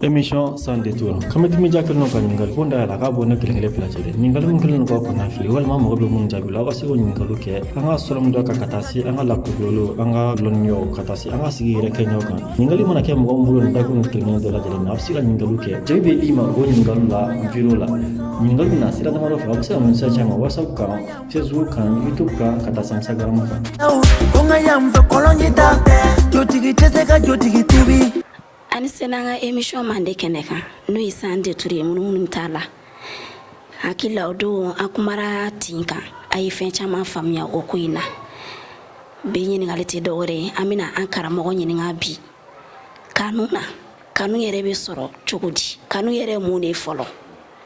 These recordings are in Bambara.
Émission Sans détour. Comedy Media kɛlen don ka ɲininkali ko dayɛlɛ a k'a bɔ ne kelen kelen bɛɛ lajɛlen ɲininkali min kɛlen don k'aw kunna fili walima mɔgɔ bɛ minnu jaabi la, aw ka se k'o ɲininkaliw kɛ an ka sɔrɔ min dɔ kan, ka taa se an ka lakodɔnw, an ka lɔnniyaw, ka taa se an ka sigi yɛrɛ kɛ ɲɔgɔn kan. Ɲininkali mana kɛ mɔgɔ min bolo nin dakun kelen kelen bɛɛ lajɛlen na, a bɛ se ka ɲininkaliw kɛ, jaabi bɛ i ma o ɲininkaliw la video la. Ɲininkali bɛ na sira damadɔ fɛ. A bɛ se ka message ma WhatsApp kan, Facebook kan, YouTube kan, ka taa se Instagram kan. Ko n ka yan fɛ kɔlɔnji ta jotigi tɛ se ka jotigi tubi. Ani sena an ka émission mande kɛnɛ kan, n'o ye Sans détour ye, munumunu t'a la. Hakili la, o don an kumara tin kan, a ye fɛn caman faamuya o ko in na. Bi ɲininkali tɛ dɔwɛrɛ ye, an bɛna an karamɔgɔ ɲininka bi kanu na. Kanu yɛrɛ bɛ sɔrɔ cogo di? Kanu yɛrɛ mun de ye fɔlɔ?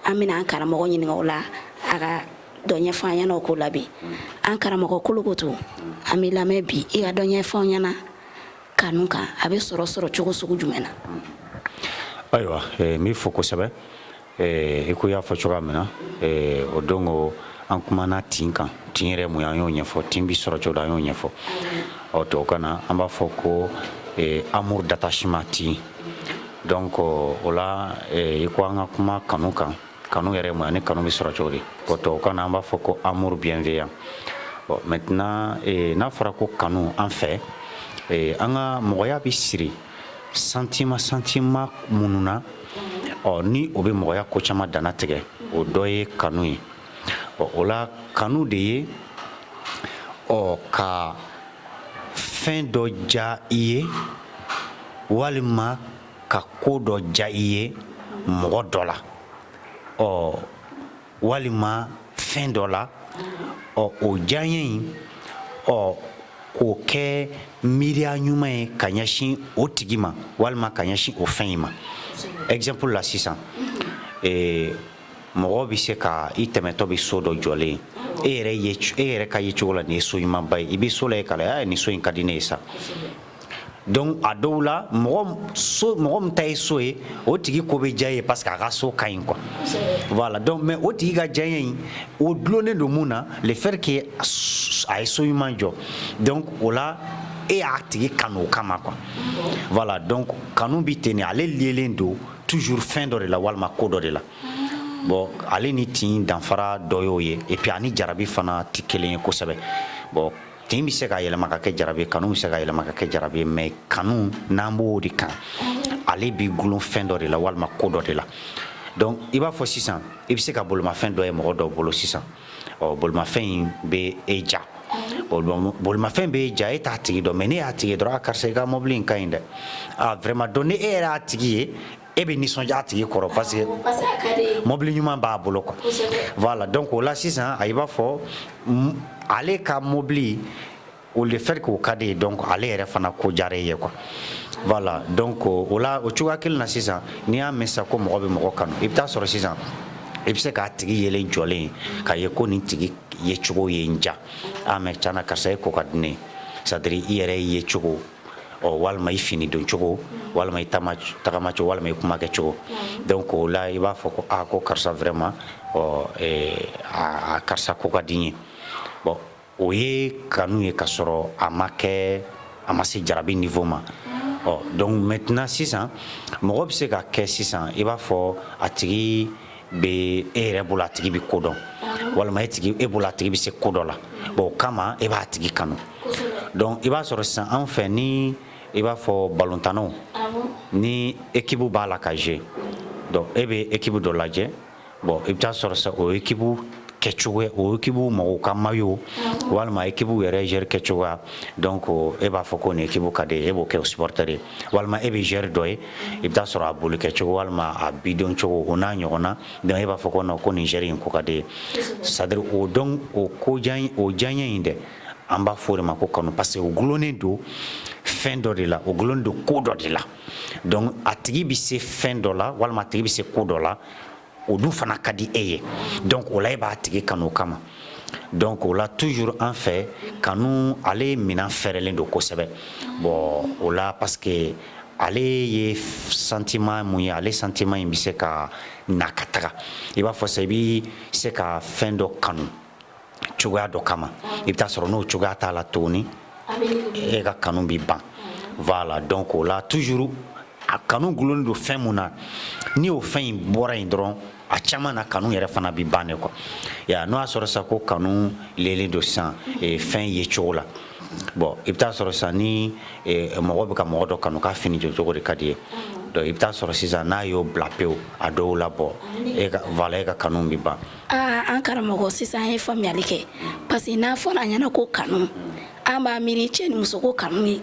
An bɛna an karamɔgɔ ɲininka o la, a ka dɔ ɲɛfɔ an ɲɛna o ko la. Bi an karamɔgɔ Kolokoto, an bɛ lamɛn bi, i ka dɔ ɲɛfɔ an ɲɛna kanu kan, a bɛ sɔrɔ cogo sugu jumɛn na? Ayiwa, n b'i fo kosɛbɛ. I ko i y'a fɔ cogoya min na, o don ko an kumana tin kan. Tin yɛrɛ mun ye, an y'o ɲɛfɔ. Tin bi sɔrɔ cogo di, an y'o ɲɛfɔ. Ɔ, tubabukan na, an b'a fɔ ko amour d'attachement, tin. Donc o la, i ko an ka kuma kanu kan. Kanu yɛrɛ mun ye ani kanu bɛ sɔrɔ cogo di? Bon, tubabukan na, an b'a fɔ ko amour bienveillant. Bon, maintenant, n'a fɔra ko kanu, an fɛ, an ka mɔgɔya bɛ siri sentiment minnu na, ɔ ni o bɛ mɔgɔya ko caman danna tigɛ, o dɔ ye kanu ye. Bon, o la, kanu de ye ɔ ka fɛn dɔ ja i ye walima ka ko dɔ ja i ye mɔgɔ dɔ la, ɔ walima fɛn dɔ la. Ɔ o diyaɲɛ in, ɔ k'o kɛ miiriya ɲuman ye ka ɲɛsin o tigi ma walima ka ɲɛsin o fɛn in ma. Exemple la, sisan, mɔgɔ bɛ se ka i tɛmɛtɔ bɛ so dɔ jɔlen, e yɛrɛ ye, e yɛrɛ ka ye cogo la, nin ye so ɲumanba ye. I bɛ so la, e k'a la nin so in ka di ne ye sa. Donc a dɔw la, mɔgɔ so, mɔgɔ min ta ye so ye, o tigi ko bɛ diya ye parce que a ka so ka ɲi quoi. Voilà. Donc mais o tigi ka diya in, o dulonnen don mun na? Le fait que a ye so ɲuman jɔ. Donc o la, e y'a tigi kanu o kama quoi. Voilà. Donc kanu bi ten de, ale liélen don toujours fɛn dɔ de la walima ko dɔ de la. Bon, ale ni tin danfara dɔ y'o ye. Et puis ani jarabi fana tɛ kelen ye kosɛbɛ. Bon, tin bɛ se ka yɛlɛma ka kɛ jarabi, kanu bɛ se ka yɛlɛma ka kɛ jarabi, mais kanu, n'an b'o de kan, ale b'i gulon fɛn dɔ de la walima ko dɔ de la. Donc i b'a fɔ sisan, i bɛ se ka bolimafɛn dɔ ye mɔgɔ dɔw bolo sisan. Ɔ bolimafɛn in bɛ e ja, bolimafɛn bɛ e ja, e t'a tigi dɔn, mais ne y'a tigi dɔrɔn: a karisa, i ka mobili in ka ɲi dɛ, a vraiment. Donc ni e yɛrɛ y'a tigi ye, e bɛ nisɔndiya a tigi kɔrɔ parce que mobili ɲuman b'a bolo quoi. Voilà. Donc o la sisan, a i b'a fɔ ale ka mobili o, le fait k'o ka di ye, donc ale yɛrɛ fana ko diyara e ye quoi. Voilà. Donc o la, o cogoya kelen na sisan, n'i y'a mɛn sisan ko mɔgɔ bɛ mɔgɔ kanu, i bɛ taa sɔrɔ sisan, i bɛ se k'a tigi yelen jɔlen ye k'a ye ko nin tigi ye cogo ye n ja. Ah mais tiɲɛna, karisa, e ko ka di ne ye. C'est à dire i yɛrɛ ye cogo, ɔ walima i fini don cogo, walima i tagama cogo, walima i kuma kɛ cogo. Donc o la, i b'a fɔ ko aa, ko karisa vraiment, ɔ a karisa ko ka di n ye. Bon, o ye kanu ye ka sɔrɔ a ma kɛ, a ma se jarabi niveau ma. Ɔ donc maintenant sisan, mɔgɔ bɛ se ka kɛ sisan, i b'a fɔ a tigi bɛ e yɛrɛ bolo, a tigi bɛ ko dɔn, walima e tigi e bolo, a tigi bɛ se ko dɔ la. Bon, o kama e b'a tigi kanu. Donc i b'a sɔrɔ sisan, anw fɛ, ni i b'a fɔ balontannaw, ni équipe b'a la ka jouer, donc e bɛ équipe dɔ lajɛ. Bon, i bɛ taa sɔrɔ sisan, o équipe kɛcogoya, o équipe mɔgɔw ka maillot walima équipe yɛrɛ joueur kɛcogoya, donc e b'a fɔ ko nin équipe ka di e b'o kɛ supporter ye. Walima e bɛ joueur dɔ ye, i bɛ taa sɔrɔ a boli kɛcogo walima a bidon cogo, o n'a ɲɔgɔnna. Donc e b'a fɔ ko non, ko nin joueur in ko ka di ye. C'est à dire o, donc o ko o diyaɲɛ in dɛ, an b'a fɔ o de ma ko kanu, parce que o gulonnen don fɛn dɔ de la, o gulonnen don ko dɔ de la. Donc a tigi bɛ se fɛn dɔ la walima a tigi bɛ se ko dɔ la, o dun fana ka di e ye. Donc o la, e b'a tigi kanu o kama. Donc o la, toujours an fɛ, kanu, ale minɛn fɛrɛlen don kosɛbɛ. Bon, o la, parce que ale ye sentiment mun ye, ale sentiment in bɛ se ka na ka taga. I b'a fɔ sisan, i bɛ se ka fɛn dɔ kanu cogoya dɔ kama, i bɛ taa sɔrɔ n'o cogoya t'a la tuguni, e ka kanu bɛ ban. Voilà. Donc o la, toujours A kanu gulonnen don fɛn mun na, ni o fɛn in bɔra yen dɔrɔn, a caman na kanu yɛrɛ fana bɛ ban de quoi. Ya n'o y'a sɔrɔ sisan ko kanu lelen don sisan fɛn ye cogo la, bon, i bɛ taa sɔrɔ sisan ni mɔgɔ bɛ ka mɔgɔ dɔ kanu, k'a fini jɔ cogo de ka di ye, donc i bɛ taa sɔrɔ sisan n'a y'o bila pewu, a dɔw la, bɔ e ka, voilà, e ka kanu bɛ ban. Aa, an karamɔgɔ, sisan an ye faamuyali kɛ, parce que n'a fɔra an ɲɛna ko kanu, an b'a miiri cɛ ni muso ko kanu ye,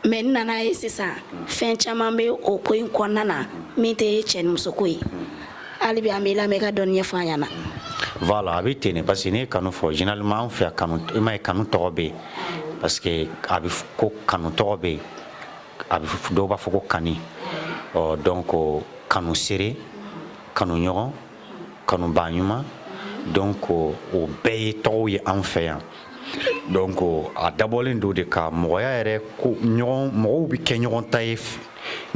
mais n nana ye sisan fɛn caman bɛ o ko in kɔnɔna na min tɛ cɛ ni muso ko ye. Hali bi an b'i lamɛn ka dɔɔni ɲɛfɔ an ɲɛna. Voilà, a bɛ ten de, parce que n'i ye kanu fɔ, généralement an fɛ yan, kanu, i m'a ye, kanu tɔgɔ bɛ yen, parce que a bɛ ko kanu tɔgɔ bɛ yen, a bɛ dɔw b'a fɔ ko kani. Ɔ donc kanu seere, kanu ɲɔgɔn, kanubaa ɲuman, donc o bɛɛ ye tɔgɔw ye an fɛ yan. Donc a dabɔlen don de ka mɔgɔya yɛrɛ ko ɲɔgɔn, mɔgɔw bɛ kɛ ɲɔgɔn ta ye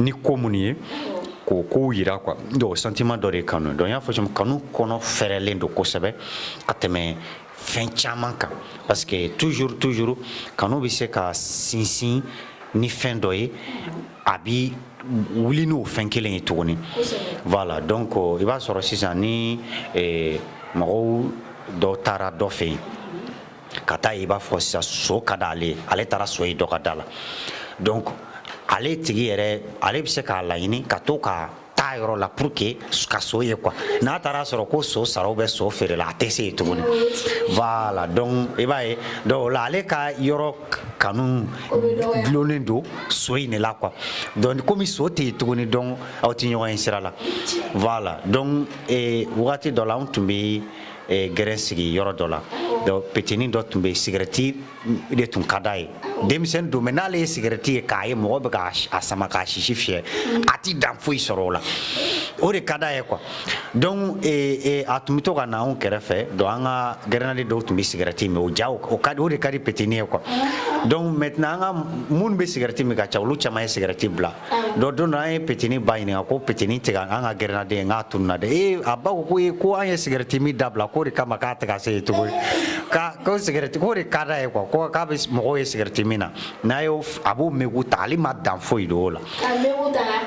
ni ko minnu ye, k'o kow yira quoi. Donc sentiment dɔ de ye kanu. Donc n y'a fɔ cogo min, kanu kɔnɔ fɛrɛlen don kosɛbɛ ka tɛmɛ fɛn caman kan, parce que toujours toujours kanu bɛ se ka sinsin ni fɛn dɔ ye, a bi wuli n'o fɛn kelen ye tuguni. Voilà, donc i b'a sɔrɔ sisan ni mɔgɔw dɔ taara dɔ fɛ yen ka taa, i b'a fɔ sisan so ka d'ale ye, ale taara so ye dɔ ka da la, donc ale tigi yɛrɛ, ale bɛ se k'a laɲini ka to ka taa yɔrɔ la pour que ka so ye quoi. N'a taara sɔrɔ ko so sara ou bien so feerela, a tɛ se yen tuguni. Voilà, donc i b'a ye, donc o la ale ka yɔrɔ kanu dulonnen don so in de la quoi. Donc komi so tɛ yen tuguni, donc aw tɛ ɲɔgɔn ye sira la. Voilà, donc wagati dɔ la, anw tun bɛ gɛrɛn sigi yɔrɔ dɔ la, donc petini dɔ tun bɛ, sigɛrɛti de tun ka d'a ye, denmisɛnnin don, mais n'ale ye sigɛrɛti ye k'a ye mɔgɔ bɛ k'a sama k'a sisi fiyɛ, a ti dan foyi sɔrɔ o la, o de ka d'a ye quoi. Donc a tun bɛ to ka na anw kɛrɛfɛ, donc an ka gɛrɛnnaden dɔw tun bɛ sigɛrɛti min, o ja o ka di, o de ka di petini ye quoi. Donc maintenant an ka minnu bɛ sigɛrɛti min ka ca, olu caman ye sigɛrɛti bila. Donc don dɔ an ye petini ba ɲininka ko petini tigɛ an ka gɛrɛnnaden k'a tununa dɛ. Ee, a ba ko ko ee, ko an ye sigɛrɛti min dabila, k'o de kama k'a tɛ ka se yen tuguni, ka ko sigɛrɛti k'o de ka d'a ye quoi, ko k'a bɛ mɔgɔw ye sigɛrɛti min na, n'a y'o a b'o megu ta, ale ma dan foyi don o la,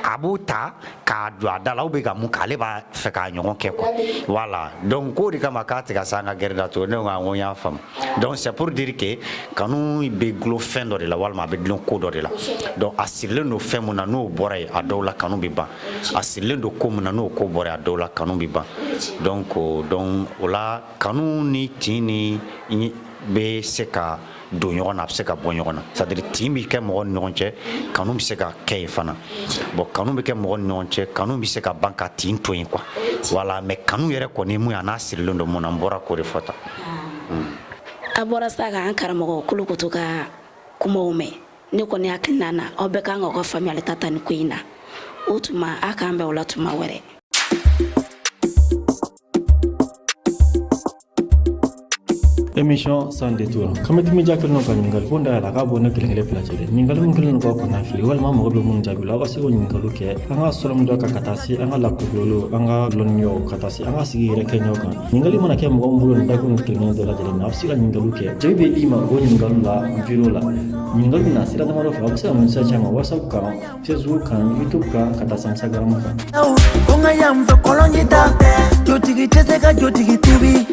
a b'o ta k'a don a da la ou bien ka mun k'ale b'a fɛ k'a ɲɔgɔn kɛ quoi. Voilà, donc k'o de kama k'a tɛ ka se an ka gɛrɛnda tuguni. Ne ko n ko n y'a faamu. Donc c'est pour dire que kanu bɛ gulon fɛn dɔ de la walima a bɛ dulon ko dɔ de la. Donc a sirilen don fɛn mun na, n'o bɔra yen, a dɔw la kanu bɛ ban. A sirilen don ko mun na, n'o ko bɔra yen, a dɔw la kanu bɛ ban. Donc o la kanu ni tin ni bɛ se ka don ɲɔgɔn na, a bɛ se ka bɔ ɲɔgɔn na, c'est à dire tin bɛ kɛ mɔgɔ ni ɲɔgɔn cɛ, kanu bɛ se ka kɛ yen fana. Bon, kanu bɛ kɛ mɔgɔ ni ɲɔgɔn cɛ, kanu bɛ se ka ban ka tin to yen quoi. Voilà, mais kanu yɛrɛ kɔni ye mun ye, a n'a sirilen don mun na, n bɔra k'o de fɔ tan. A bɔra sa k'an karamɔgɔ Kolokoto ka kumaw mɛn. Ne kɔni hakilina na, aw bɛɛ kan k'aw ka faamuyali ta ta nin ko in na. O tuma a k'an bɛn o la tuma wɛrɛ. Émission Sans détour. Comedy Media kɛlen don ka ɲininkali ko dayɛlɛ a k'a bɔ ne kelen kelen bɛɛ lajɛlen, ɲininkali min kɛlen don k'aw kunna fili walima mɔgɔ bɛ minnu jaabi la, aw ka se k'o ɲininkaliw kɛ an ka sɔrɔ dɔ kan, ka taa se an ka lakodɔnw, an ka lɔnniyaw, ka taa se an ka sigi yɛrɛ kɛ ɲɔgɔn kan. Ɲininkali mana kɛ mɔgɔ min bolo nin dakun kelen kelen dɔ lajɛlen na, a bɛ se ka ɲininkaliw kɛ, jaabi bɛ i ma o ɲininkaliw la video la. Ɲininkali bɛ na sira damadɔ fɛ, a bɛ se ka message ma WhatsApp kan, Facebook kan, YouTube kan, ka taa se Instagram kan. Ko n ka yan fɛ kɔlɔnji ta, jotigi tɛ se ka jotigi tubi.